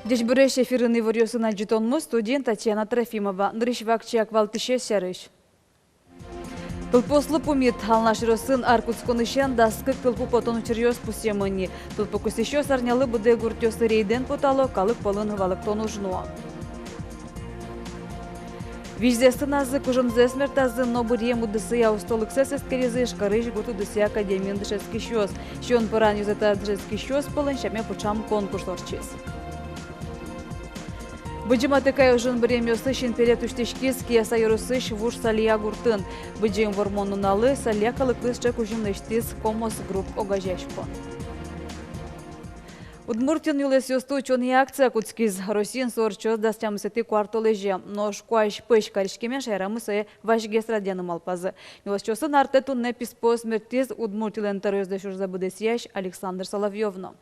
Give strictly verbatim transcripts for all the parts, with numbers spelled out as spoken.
Ӟечбуресь! Эфирын иворъёсын адӟытонмы, студиын Татьяна Трофимова. Нырысь вакчияк валтӥсез сярысь. Тылпуослы пумит. Алнаш ёросын ар кутсконысен дас кык тылпу потон учыръёс пусъемын ини. Тылпу кысӥсьёс арнялы быдэ гуртъёсы рейдэн потало, калык пӧлын валэктон уж нуо. Визьзэс тыназы, кужымзэс мертазы но быръем удысъя устолыксэс эскеризы Ижкарысь гурт удысъя академиын дышетскисьёс. Сиён пӧран ёзэтаз дышетскисьёс пӧлын сяме пыӵам конкурс ортчиз. Быдӟым Атыкай ожын быръемъёслы синпелет усьтӥськиз Кияса ёросысь Вуж Салья гуртын. Быдӟым Вормон нуналлы салья калыклы сыӵе кузьым лэсьтӥз «Комос Групп» огазеяськон. Удмуртиын нюлэсъёсты утёнъя акция кутскиз. Россиын со ортчоз дас тямысэтӥ куартолэзе. Нош куазь пӧсь кариськемен шаерамы сое вазьгес радъяны малпазы. Нюлэсъёсын артэ туннэ писпуос мерттӥз Удмуртилэн тӧроезлэсь ужзэ быдэсъясь Александр Соловьёв но.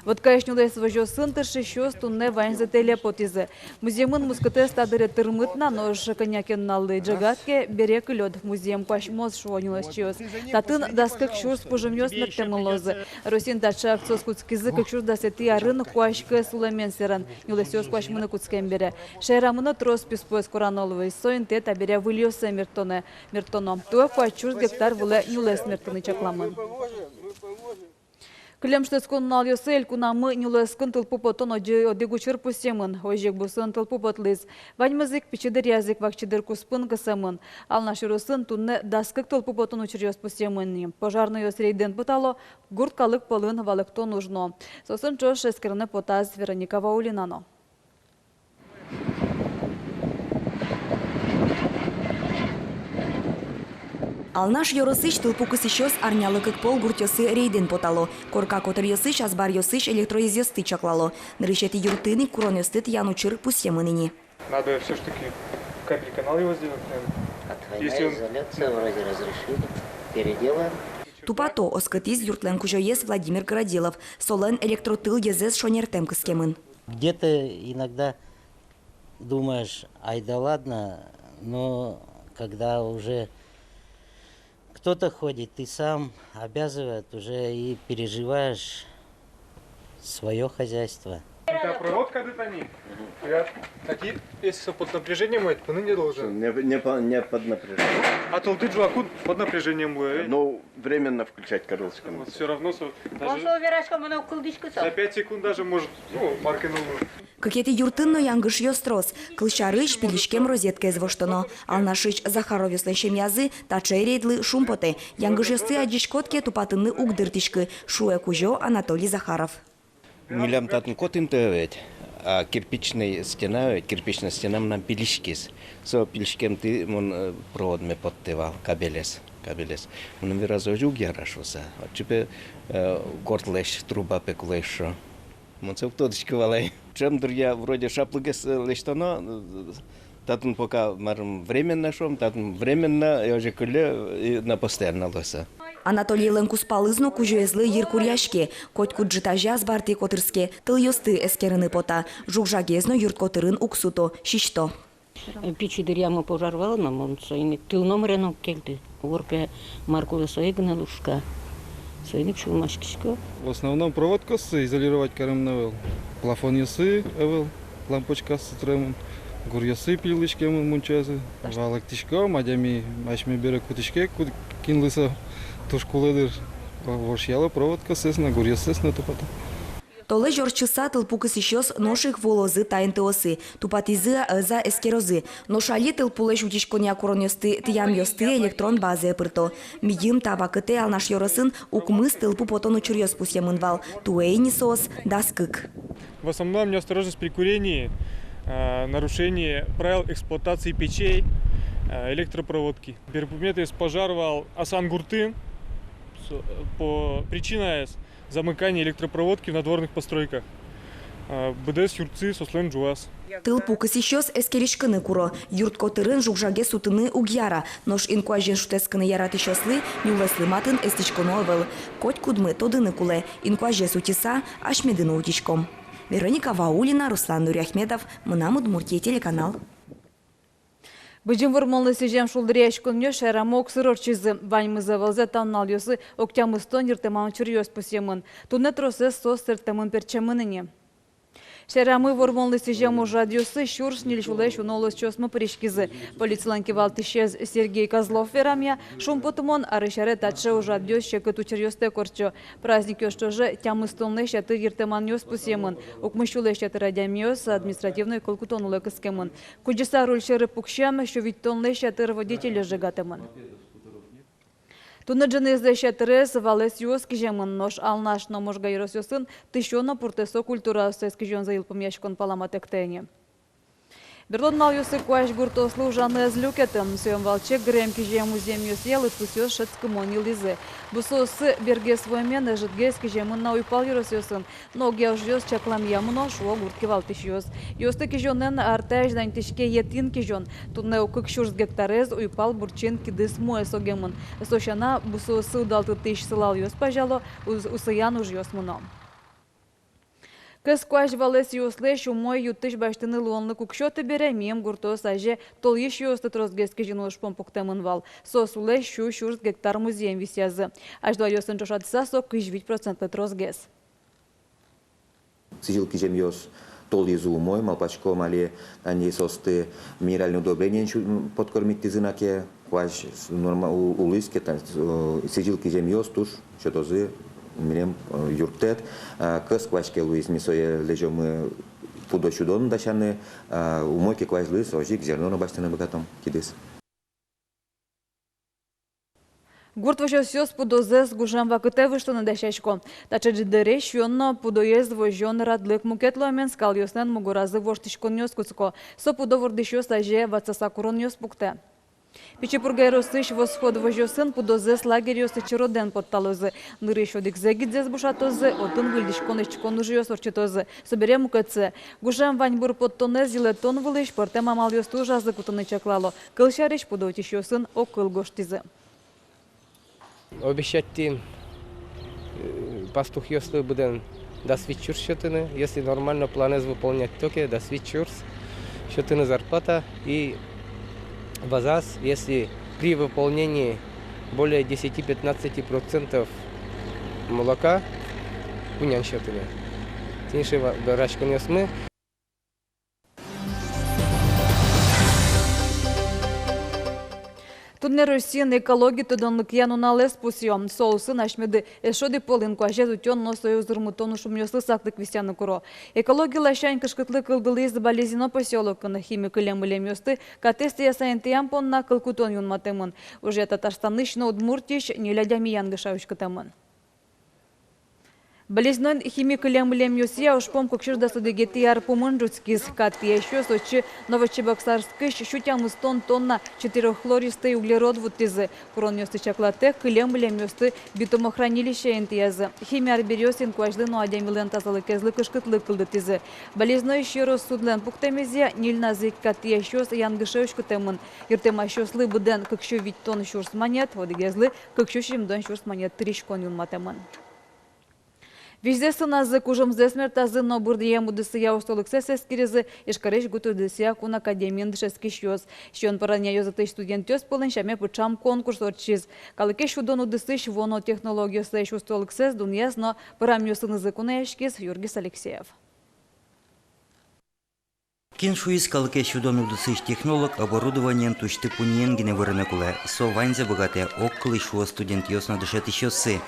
Воткаысь нюлэс возёсын тыршисьёс туннэ ваньзэ тэле потӥзы. Музъемын мускытэз та дыре тырмыт на, нош кӧня ке нуналлы ӝегатске, бере кылёд, музъем куасьмоз, шуо нюлэсчиос. Татын дас кык сюрс пужымъёс мерттэмын луозы. Россиын таӵе акциос кутскизы кык сюрс дасэтӥ арын куазь кӧс улэмен сэрен, нюлэсъёс куасьмыны кутскем бере. Шаерамы но трос писпуэз курано луиз, со интые табере выльёссэ мерттоно. Туэ куать сюрс гектар вылэ нюлэс мерттыны чакламын. Кылем шутэтскон нуналъёсы элькунамы нюлэскын тылпу потон одӥ, одӥг учыр пусъемын. Озьы ик бусыын тылпу потлӥз. Ваньмыз ик пичи дыръяз ик вакчи дыр куспын кысэмын. Алнаш ёросын туннэ дас кык тылпу потон учыръёс пусъемын ини. Пожарнойёс рейдэн потало, гурт калык пӧлын валэктон уж нуо. Соосын ӵош эскерыны потаз Вероника Ваулина но. Алнаш ёросысь тылпу кысӥсьёс арнялы кык пол гуртъёсы рейдэн потало. Корка котыръёсысь, азбаръёсысь электроезъёсты чаклало. Нырысетӥ юртын ик куронъёсты тӥян учыр пусъемын ини. Надо всё ж таки кабель канал его сделать, наверное. Отводная изоляция вроде разрешили. Переделаем. Тупато, оскытӥз юртлэн кузёез Владимир Городилов. Солэн электротылъезэз шонертэм кыскемын. Где-то иногда думаешь: ай да ладно, но когда уже кто-то ходит, ты сам обязывает, уже и переживаешь своё хозяйство. Это проводка, да, они? Мгм. Я такие, если со под напряжением, это пыны не должен. Не, не по-, не под напряжением. А тылды ӝуа куд под напряжением луэ. Ну, временно включать, короче. Вот, всё равно со-, даже за пять секунд даже может, ну, маркин улу. Кыкетӥ юртын но янгышъёс трос. Кылсярысь, пилиськем розеткаез воштоно. Алнашысь Захаровъёслэн семьязы таӵе рейдлы шумпотэ. Янгышъёсты адӟиськод ке, тупатыны уг дыртӥськы, шуэ кузё Анатолий Захаров. Милям татын котын тӧ ведь, а кирпичный стена ведь, кирпичная стена мынам пилиськиз. Со пилиськемтӥ мон, э, проводме поттӥ вал, кабелез, кабелез. Мыным веразы, озьы уг яра шуса. Отчы пе, э, кортлэсь труба пе кулэ эшшо. Мон сое уг тодӥськы вал ай. Ӵем дыръя вроде шаплыгес, э, лэсьтоно, э, татын пока, марым, временно шуом, татын временно, и озьы кылле, и на постоянно луыса. Анатолийлэн кузпалыз но кузёезлы йыркуръяське, котькуд ӝытазе азбартӥ котырске, тылъёсты эскерыны пота, жуг-жагез но юрт котырын уг суто, сисьто. Пичи дыръямы пожар вал но, мон соин ик тыл номырен уг кельты. Ворпе мар кулэ, сое гинэ лушка. Соин ик сюлмаськисько. В основном проводкаосыз изолировать каремын ӧвӧл. Плафонъёсыз ӧвӧл, лампочкаосыз тыремын, гуръёсыз пилиськемын мунчаосыз. Валэктӥськом, адями асьме бере кутӥське, ку-, кинлы со туж кулэ дыр. Вошъяло проводкаоссэс но, гуръёссэс но тупато. Толэзь ортчыса тылпу кысӥсьёс нош ик вуылозы та интыосы, тупатӥзы-а, ӧз-а, эскерозы. Нош али тылпулэсь утиськонъя куронъёсты тӥямъёсты электрон базае пырто. Мидим та вакытэ Алнаш ёросын укмыс тылпу потон учыръёс пусъемын вал, туэ ини соос дас кык. В основном неосторожность при курении, э, нарушение правил эксплуатации печей, э, электропроводки. Берпуметӥез пожар вал Асан гуртын, со-, по, причинаез — замыкание электропроводки в надворных постройках. Э, быдэс юртсы соослэн ӝуаз. Тылпу кысӥсьёс эскериськыны куро: юрт котырын жуг-жагез сутыны уг яра, нош инкуазен шутэтскыны яратӥсьёслы нюлэслы матын эстӥськоно ӧвӧл. Котькудмы тодыны кулэ: инкуазез утиса, асьмеды но утиськом. Вероника Ваулина, Руслан Нуриахмедов, «Мынам Удмуртие» телеканал. Быдӟым Вормонлы сӥзем шулдыръяськонъёс шаерамы огсыр ортчизы. Ваньмыз ӧвӧлзэ та нуналъёсы ог тямыстон йыртэмам учыръёс пусъемын. Туннэ тросэз соос сэрттэмын-пертчемын ини. Шаерамы Вормонлы сӥзем ужрадъёсы сюрс ньыль сюлэсь уно улосчиосмы пыриськизы. Полицилэн кивалтӥсез Сергей Козлов верамъя, шумпотымон арысь аре таӵе ужрадъёс секыт учыръёстэк ортчо. Праздникъёс ӵоже тямыстонлэсь ятыр йыртэманъёс пусъемын, укмыс сюлэсь ятыр адямиос административной кыл кутон улэ кыскемын. Кудӟыса руль сьӧры пуксем сю витьтонлэсь ятыр водитель ӝегатэмын. Туннэ ӝыныезлэсь ятырез валэс юос киземын, нош Алнаш но Можга ёросъёсын тысё но пуртэсо культураоссэс кизёнзэ йылпумъяськон пала матэктэ ини. Берло нуналъёсы куазь гуртоослы ужаны ӧз люкеты. Соин валче гырем-кизем музъемъёсъя лыдпусъёс шӧдскымон йылӥзы. Бусыоссы бергес вуэмен, ӧжытгес киземын на уйпал ёросъёсын. Но огъя ужъёс чакламъя мыно, шуо гурт кивалтӥсьёс. Ёсты кизёнэн артэ азьланьтӥське етӥн кизён. Туннэ кык сюрс гектарез уйпал буртчин кидыс муэ согемын. Со сяна, бусыоссы удалтытӥсь сылалъёс пазяло, ус-, усыян ужъёс мыно. Кӧс куазь валэс юослэсь умой ю-тысь басьтыны луонлык уг сёты бере, мием гуртоос азе толйысь юосты тросгес кизьыны ужпум пуктэмын вал. Соос улэ сю сюрс гектар музъем висъязы. Азьло юосын ӵошатыса, со кызь вить процентлы тросгес. Сӥзьыл киземъёс толйизы умой, малпаськом, али ини соосты минеральной удобрениен сю-, м, подкормитьтӥзы на ке, куазь с-, норма-, у-, улӥз ке, та, э, сӥзьыл киземъёс туж сётозы милем, э, юрттэт. А кӧс куазь ке луиз, ми сое лэзёмы пудо сюдон дасяны, а умой ке куазь луиз, озьы ик зерно но басьтыны быгатом кидыс. Гурт возёсъёс пудозэс гужем вакытэ выжтыны дасясько. Таӵе ӝытдыресь сиён но пудоез возён радлык мукет луэмен скалъёслэн мугоразы воштӥськонъёс кутско. Со пудо вордӥсьёс азе ватсаса куронъёс пуктэ. Пичи Пурга ёросысь «Восход» возёсын пудозэс лагерьёсы черодэн потталозы. Нырысь одӥгзэ гидзэс бушатозы, отын выльдӥськон-эчкон ужъёс ортчытозы. Собере мукетсэ. Гужем ваньбур поттонэз йылэтон вылысь пӧртэм амалъёсты ужазы кутыны чаклало. Кылсярысь, пудо утисьёсын огкыл гожтӥзы. Обещать тӥни, э, пастухъёслы быдэн дас вить сюрс сётыны, если нормально планэз выполнять, то ке дас вить сюрс сётыны зарплата и вазаз, если при выполнении более десяти-пятнадцати процентов молока, кунян сётыны. Тӥни сыӵе ва-, вераськонъёсмы. Туннэ Россиын экологи тодонлыкъя нуналэз пусъё. Со улсын асьмеды эшшо одӥг пол инкуазез утён но сое узырмытон ужпумъёслы саклык висъяны куро. Экологи ласянь кышкытлык кылдылӥз Балезино посёлокын. Хими кылем-мылемъёсты катэз тӥяса интыям понна кыл кутон юнматэмын. Ужъя Татарстанысь но Удмуртиысь ньыль адями янгыша уськытэмын. Балезиноын хими кылем-мылемъёсъя ужпум кык сюрс дас одӥгетӥ ар пумын ӝутскиз. Кат тӥясьёс отчы Новочебоксарскысь сю тямыстон тонна четырёххлористый углерод вуттӥзы. Куронъёсты чаклатэк, кылем-мылемъёсты битумохранилище интыязы. Хими арбериос инкуазьлы но адямилэн тазалыкезлы кышкытлык кылдытӥзы. Балезиноысь ёрос судлэн пуктэмезъя, ньыльназ ик кат тӥясьёс янгыше уськытэмын. Йыртэмасьёслы быдэн кык сю витьтон сюрс манет, одӥгезлы кык сю сизьымдон сюрс манет тыриськон юнматэмын. Визьзэс сыназы, кужымзэс мертазы но быръем удысъя устолыксэс эскеризы Ижкарысь гурт удысъя кун академиын дышетскисьёс. Сиён пӧранъя ёзэтысь студентъёс пӧлын сяме пыӵам конкурс ортчиз. Калыке сюдон удысысь вуоно технологиослэсь устолыксэс дунъяз но пӧрамъёсынызы кунояськиз Юргис Алексеев. Кин шуиз, калыке сюдон удысысь технолог оборудованиен тусьты-пуньыен гинэ вырыны кулэ. Со ваньзэ быгатэ, огкылысь, шуо студентъёс но дышетӥсьёссы.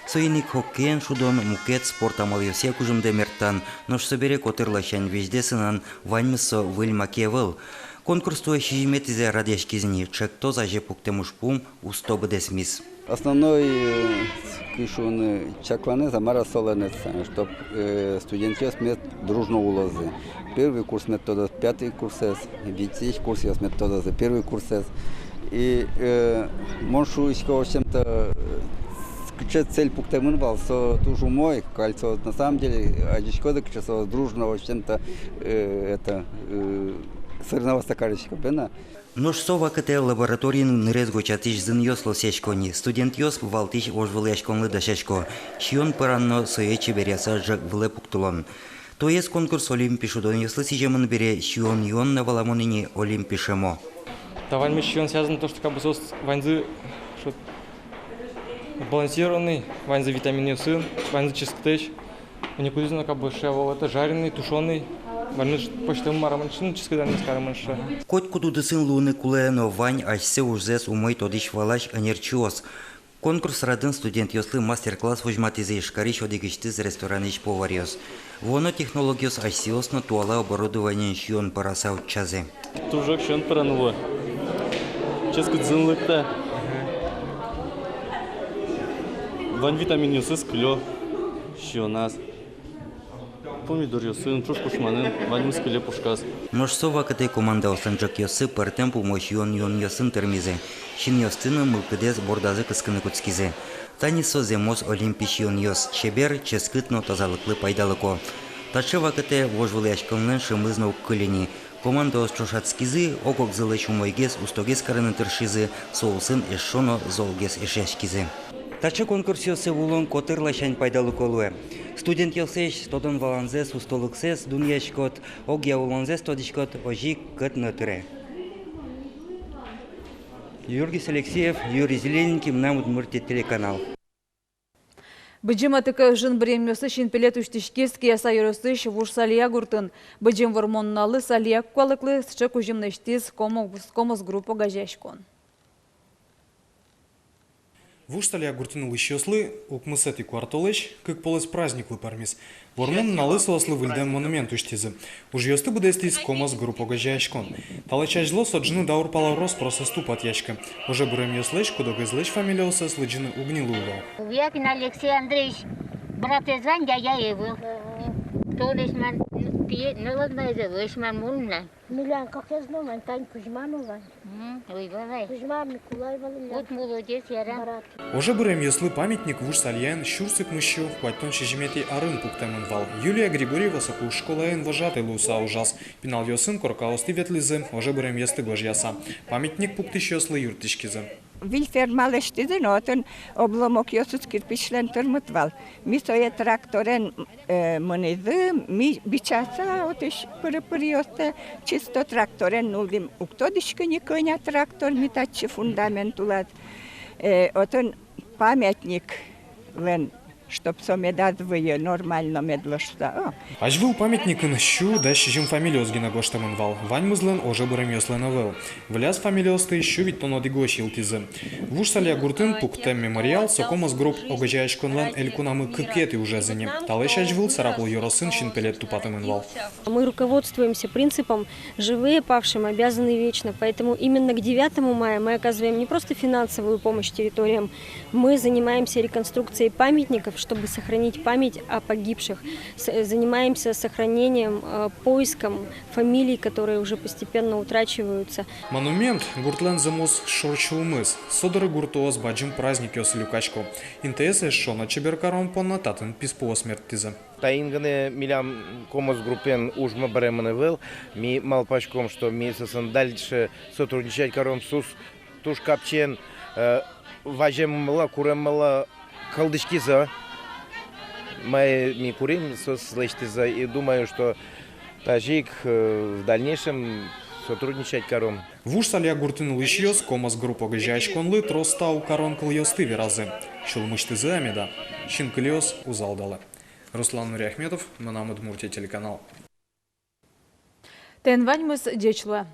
Соин ик хоккеен шудон, мукет спорт амалъёсъя кужымдэ мерттан, нош собере котыр ласянь визьзэ сынан, ваньмыз со выль маке ӧвӧл. Конкурс туэ сизьыметӥзэ радъяськиз ни, ӵектос азе пуктэм ужпум усто быдэсмиз. Основной, э, кышкыт, э, чакланэз, а мар-а солэн, э, чтоб, э, студентъёс мед дружно улозы. Первый курс мед тодоз пятый курсэз, витьтӥсь курсъёс мед тодозы первый курсэз. И, э, мон шуисько, в общем-то, э, кыӵе цель пуктэмын вал, со туж умой, каль со, на самом деле, адӟиськоды, кыӵе со дружно, в общем-то, э, это, э, соревноваться карисько, верно? Нош со вакытэ лабораториын нырез гочатӥсь зынъёс лӧсясько ни. Студентъёс валтӥсь вожвылъяськонлы дасясько. Сиён пӧран но сое чеберъяса ӝӧк вылэ пуктылон. Туэез конкурс олимпи шудонъёслы сӥземын бере, сиён-юон но валамон ини олимпи шӧмо. Та ваньмыз сиён связан то, что как бы соос ваньзы, что балансированный, ваньзы витаминъёсын, ваньзы ческытэсь. Никудӥз но кабыш, а вот это жареный, тушёный. Ваньмыз пӧзьтэмын, мар-а, мынчын ческыт данъёс каремын шуэ. Котькуд удысын луыны кулэ но вань асьсэ ужзэс умой тодӥсь-валась ӧнерчиос. Конкурс радын студентъёслы мастер-класс возьматӥзы Ижкарысь одӥгысьтыз ресторанысь поваръёс. Вуоно технологъёс асьсэос но туала оборудованиен сиён пӧраса утчазы. Туж ик сиён пӧраны луэ. Ческыт зын лыкта. Вань витаминъёсыз кылё сиёназ. Помидоръёсын, ӵуж кушманын, ваньмыз кылё пушказ. Нош со вакытэ командаослэн ӝӧкъёссы пӧртэм пумо сиён-юонъёсын тырмизы. Синъёсты но мылкыдэз бордазы кыскыны кутскизы. Тани со зэмос олимпи сиёнъёс, чебер, ческыт но тазалыклы пайдалыко. Таӵе вакытэ вожвылъяськонлэн шӧмыз но уг кыльы ни. Командаос ӵошатскизы, ог-огзылэсь умойгес, устогес карыны тыршизы, соосын эшшо но золгес эшъяськизы. Таӵе конкурсъёсы вуылон котыр ласянь пайдалыко луэ. Студентъёслэсь тодон-валанзэс, устолыксэс дунъяськод, огъя улонзэс тодӥськод, озьы ик кӧт но тыре. Юргис Алексеев, Юрий Зелененький, «Мынам Удмуртие» телеканал. Быдӟым атыкай ужын быръемъёслы синпелет усьтӥськиз Кияса ёросысь Вуж Салья гуртын. Быдӟым Вормон нуналлы, Салья куалыклы сыӵе кузьым лэсьтӥз Комос, Комос Групп огазеяськон. Вуж Салья гуртын улӥсьёслы укмысэтӥ куартолэзь кык полэс праздниклы пӧрмиз. Вормон нуналлы соослы выльдэм монумент усьтӥзы. Ужъёсты быдэстӥз Комос Групп огазеяськон. Талэсь азьло со ӝыны даур пала рос-просэз тупатъяське. Оже быръемъёслэсь куд-огезлэсь фамилиоссэс лыдӟыны уг ни луы вал. Увякин Алексей Андреевич, братэз вань, дядя ӧвӧл. Толэзь мар, пие, нылыд но ӧз ӧвӧл, эшмар мурнна. Милям кыкез но вань, тань Кузьма но вань. М, ой, валай. Кузьма, Микулай вал милям. Вот молодец, яра. Брат. Оже быръемъёслы памятник Вуж Сальяын сюрс укмыссю куатьтон сизьыметӥ арын пуктэмын вал. Юлия Григорьева соку школаын вожатый луыса ужаз. Пиналъёсын коркаосты ветлӥзы, оже быръемъёсты гожъяса. Памятник пуктӥсьёслы юрттӥськизы. Выль ферма лэсьтӥзы но, отын обломокъёсыз кирпичлэн тырмыт вал. Ми сое тракторен, э, мынӥзы, ми бичаса отысь пыр-пыръёстэ, чисто тракторен нуллӥм. Уг тодӥськы ни, кӧня трактор ми татчы фундамент улаз. Э, отын памятниклэн, чтоб со медаз выйы, нормально мед луоз шуса. О. Азьвыл памятникын сю дас сизьым фамилиос гинэ гожтэмын вал, ваньмызлэн оже быръемъёслэн ӧвӧл. Выльяз фамилиосты сю витьтон одӥгозь йылтӥзы. Вуж Салья гуртын пуктэм мемориал со Комос Групп огазеяськонлэн элькунамы кыкетӥ ужез ини. Талэсь азьвыл Сарапул ёросын синпелет тупатэмын вал. Мы руководствуемся принципом: «Живые павшим обязаны вечно». Поэтому именно к девятому мая мы оказываем не просто финансовую помощь территориям, мы занимаемся реконструкцией памятников, чтобы сохранить память о погибших. С-, занимаемся сохранением, э, поиском фамилий, которые уже постепенно утрачиваются. Монумент — гуртлэн зэмос шор сюлмыз. Со доры гуртоос бадӟым праздникъёсы люкасько. Интыез эшшо но чебер карон понна татын писпуос мерттӥзы. Таин гинэ милям Комос Группен ужмы быремын ӧвӧл. Ми малпаськом, что ми соосын дальше сотрудничать каром, соос туж капчиен, э, ваземмылы, куреммылы кылзӥськизы. Мае ми курим, соос лэсьтӥзы. И думаю, что тазьы ик, э, в дальнейшем сотрудничать каром. Вуж Салья гуртын улӥсьёс Комос Групп огазеяськонлы трос тау карон кылъёсты веразы. Сюлмысьтызы-а меда, синкылиос уз алдалы. Руслан Нуриахметов, «Мынам Удмуртие» телеканал. Тӥни ваньмыз, ӟеч луэ.